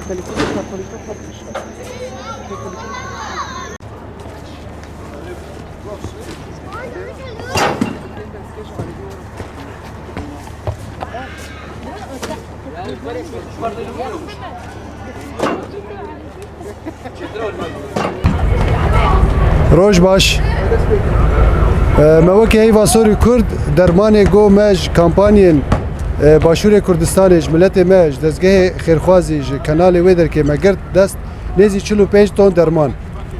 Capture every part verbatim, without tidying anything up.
Roj baş. E, me wekî Heyva Sorî Kurd dermanê go me ji kampanyên, e, Başûrê Kurdistanê, ji miletê me, ji dezgehê xêrxwazî, ji kanalê wê derkê me girt dest nêzî çil û pênc ton derman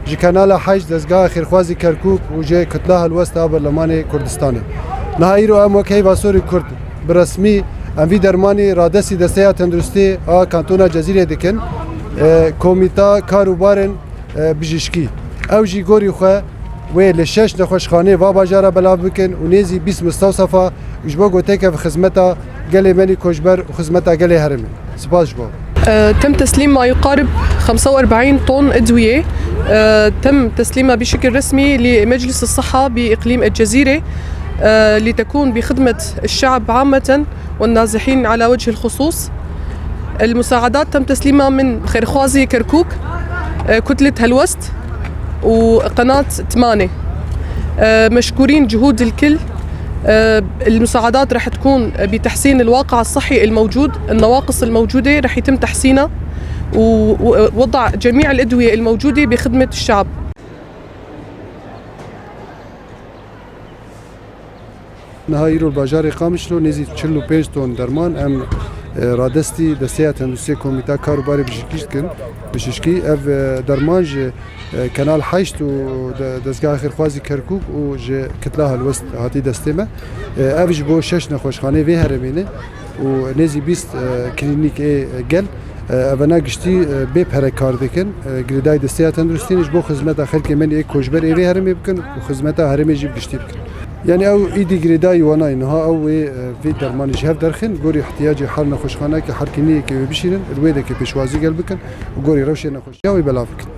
ji Kanala Heşt, Dezgeha Xêrxwazî Kerkûk û ji Kitla Helwest a Berlemanê Kurdistanê. Niha îro em wek Heyva Sorî Kurd bi resmî em vî dermanî radestî Desteya Tenduristî a Kantona Cezîrê dikin, e, Komîta Kar û Barên, e, Bijîşkî. Ew jî gorî xwe wê li şeş nexweşxaneyê va bajara belav bikin û nêzî bîst mistewsefa ji bo ku têkeve xizmeta gelê me nî koçber û xizmeta gelê herêmê. Spas ji bo. آه، تم تسليم ما يقارب خمسة وأربعين طن أدوية. آه، تم تسليمها بشكل رسمي لمجلس الصحة بإقليم الجزيرة، آه، لتكون بخدمة الشعب عامة والنازحين على وجه الخصوص. المساعدات تم تسليمها من خيرخوازي كركوك، آه، كتلة هلوست، وقناة تمانية. آه، مشكورين جهود الكل. آه، المساعدات رح تكون بتحسين الواقع الصحي الموجود، النواقص الموجودة رح يتم تحسينها، و-، ووضع جميع الأدوية الموجودة بخدمة الشعب. Niha îro li bajarê Qamişlo nêzî çil û pênc ton derman em, e, radestî Desteya Tenduristiyê Komîta Kar û Barê Bijîşkî dikin. Bijîşkî ev, e, derman ji, e, Kanal Heşt û de-, Dezgeha Xêrxwazî Kerkûk û ji Kitla Helwest hatî destê me. E, ev ji bo şeş nexweşxaneyê vê herêmê ne û nêzî bîst, e, klînîk ê gel. E, evena giştî, e, bê pere kar dikin. E, girêdayî Desteya Tenduristî ne ji bo xizmeta xelkê me nê ê koçber ê vê herêmê bikin û xizmeta herêmê jî bi giştî bikin. Yani ew îdî girêdayî wana ye. Niha ew wê, e, vê dermanî ji hev derxin, gorî ihtiyacê her nexweşxaneyekê, her klînîkekê wê bişînin, li wê dekê pêşwazî gel bikin û gorî rewşê nexweşiya wê belav bikin.